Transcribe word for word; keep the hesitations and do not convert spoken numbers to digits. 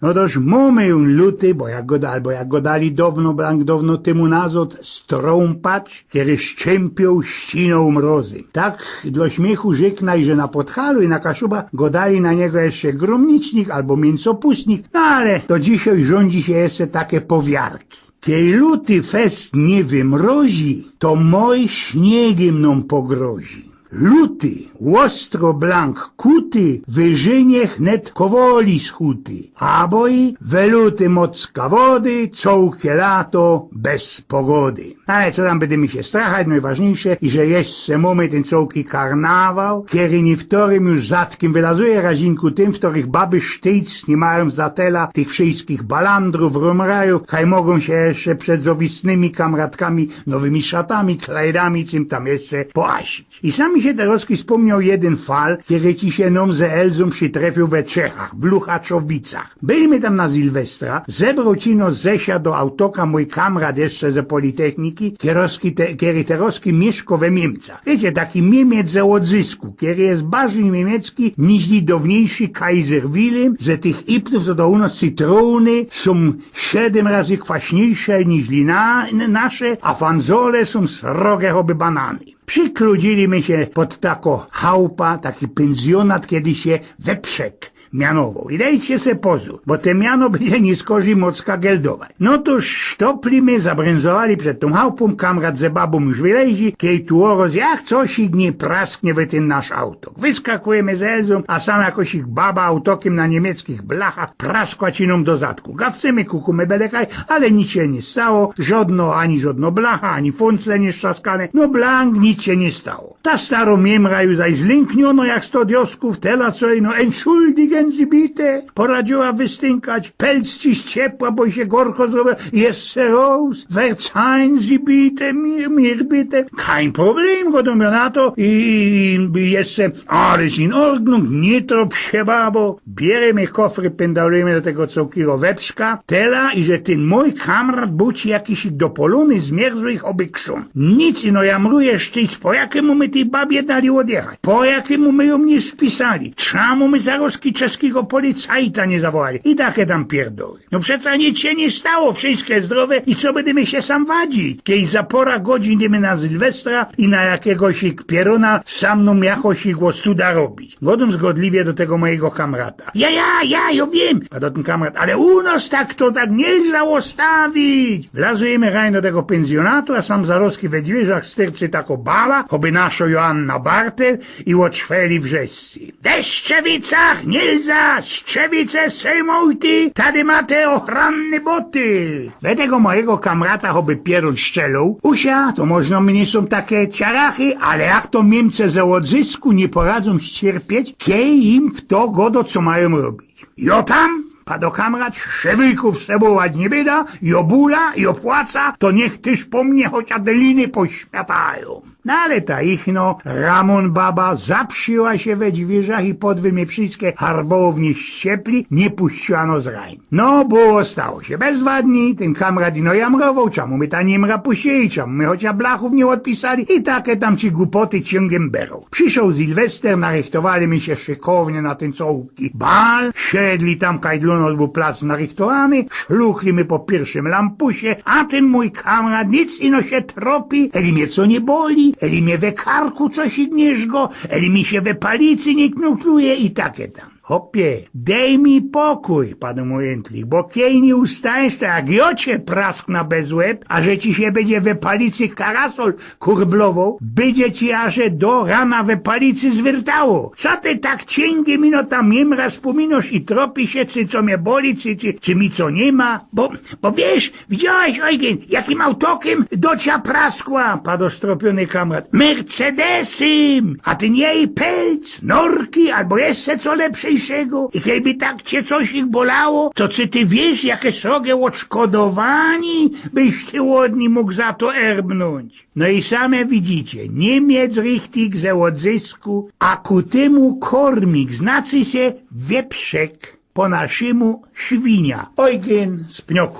No toż mōmy ju luty, bo jak godali, bo jak godali downo, blank downo tymu nazod, strōmpacz, kery szczympiōł, ścinōł mrozy. Tak dlŏ śmiychu rzeknã, że na Podhalu i na Kaszubach godali na niego jeszcze grōmnicznik abo miynsopustnik, no ale do dzisiej rziōndzi sie jeszcze take powiarki. Kej luty fest niy wymrozi, to moj śniygym nōm pogrozi. Luty, ôstro blank kuty, wyżynie hnet kowoli z huty. Abo i we luty mocka wody, cołkie lato bez pogody. Ale co tam bydymy sie strachać, nojważniyjsze, iże jeszcze mōmy tyn cołki karnawał, kery niyftorym już zadkym wylazuje, razinku tym, ftorych baby sztyjc niy majōm za tela tych wszyjskich balandrōw, rōmrajōw, kaj mogōm sie jeszcze przed zŏwistnymi kamratkami nowymi szatami, klajdami, czym tam jeszcze poasić. I sam mi sie terŏzki spōmnioł jedyn fal, kery ci sie nōm ze Elzōm przitrefiōł we Czechach, w Luchaczowicach. Byli my tam na Sylwestra, zebroł ci nŏs ze sia do autoka mōj kamrat jeszcze ze Politechniki, kerŏzki te, kery terŏzki miyszkŏ we Miymiec. Wiycie, taki Miymiec ze ôdzysku, kery je bardzij miymiecki niźli downiejszy Kaiser Wilhelm, ze tych ipnōw, co to u nŏs cytrōny sōm siedym razy kwasniejsze niźli na, n-, nasze, a fanzole sōm sroge choby banany. Przikludzili my sie pod takŏ chałupa, taki pynsjōnat, kedy sie Weprzek mianowoł. I dejcie se pozōr, bo te miano bydzie niyskorzij mocka geldować. No tōż sztoplimy, zabrynzowali przed tōm chałpōm, kamrat ze babōm już wylezi, kej tu ôrŏz jak cosik niy prasknie we tyn nasz autok. Wyskakujymy z Elzōm, a sam jakosik baba autokym na niymiecczich blachach praskła ci nōm do zadku. Gawcymy, kukumy bele kaj, ale nic sie niy stało, żŏdno, ani żŏdno blacha, ani fōncle niy strzaskane, no blank, nic sie niy stało. Ta starŏ miymra już zaś zlynkniōnŏ jak sto dioskōw, tela co ino „Entschuldigen Sie bitte”, poradziyła wystynkać, pelc ci ściepła, bo sie gorko zrobiło, jeszcze rŏz „Verzeihen Sie bitte, mir, mir bitte”. „Kein Problem”, godōm jŏ na to i, i, i jeszcze „Alles in Ordnung, niy trop sie, babo”. Bierzymy kofry, pyndalujymy do tego cołkigo Weprzka, tela, iże tyn mōj kamrat bōł ci jakiś dopolōny zmierzłych ôbykrzōn. Nic, ino jamruje sztyjc, po jakymu my tyj babie dali ôdjechać? Po jakymu my jōm niy spisali? Czymu my zarŏzki czeskigo policajta niy zawŏłali? I take tam pierdoły. No przeca nic sie niy stało, wszyjsko je zdrowe i co bydymy sie sam wadzić, kej za pora godzin idymy na Sylwestra i na jakigoś pierōna sam nōm jakoś go studa robić. Godōm zgodliwie do tego mojigo kamrata. „Ja, ja, ja, jŏ wiym”, pado tyn kamrat, „ale u nŏs tak to tak niy lża ôstawić”. Wlazujymy rajn do tego pynsjōnatu, a sam zarŏzki we dwiyrach styrczy takŏ baba, choby naszŏ Joanna Bartel, i ôczweli wrzeszczy: „We Szczewicach niy lża, Szczewice sejmujty, tady mate ôchranne boty”. We tego mojigo kamrata choby pierōn szczelōł. U sia to możno my niy sōm take ciarachy, ale jak to Miymice ze ôdzysku niy poradzōm ściyrpieć, kej im fto godŏ, co majōm robić. „Jŏ tam”, pado kamrat, „szewikōw se wołać niy byda, jŏ bula, jŏ płaca, to niych tyż po mie choć adeliny pośmiatajōm”. No ale ta ichno, Ramōn baba, zapsiyła sie we dwiyrach i podwy mie wszyjske harbołownie ściepli, niy puściła nŏs rajn. No, było, stało sie. Bez dwa dni tyn kamrat ino jamrowoł, czymu my ta niymra puścili, czymu my chociŏż blachōw niy ôdpisali i take tam ci gupoty ciōngym beroł. Przyszoł Sylwester, narychtowali my sie szykownie na tyn cołki bal, siedli tam, kaj dlŏ nŏs bōł plac narychtowany, szlukli my po piyrszym lampusie, a tyn mōj kamrat nic ino sie tropi, eli mie co niy boli, eli mie we karku cosik niy żgo, eli mi sie we palicy niy knukluje i take tam. „Chopie, dej mi pokōj”, pado mōj jyntlich, „bo kej niy ustajesz, to jak jŏ cie praskna bez łeb, a że ci sie bydzie we palicy karasol kurblowoł, bydzie ci aże do rana we palicy zwyrtało. Co ty tak ciyngi mino tam mimra spōminŏsz i tropisz sie, czy co mie boli, czy, czy, czy mi co niy ma? Bo, bo wiysz, widziałeś, Ojgyn, jakim autokym do cia praskła”, pado stropiōny kamrat. „Mercedesym! A tyn jej pelc, norki abo jeszcze co lepszyjszego. I kejby tak cie cosik bolało, to czy ty wiysz, jake srogie ôdszkodowani byś ty ôd nij mōg za to erbnōńć?” No i same widzicie, Niymiec richtig ze ôdzysku, a ku tymu kormik, znaczy sie wieprzek, po naszymu świnia. Ojgyn z Pniŏkōw.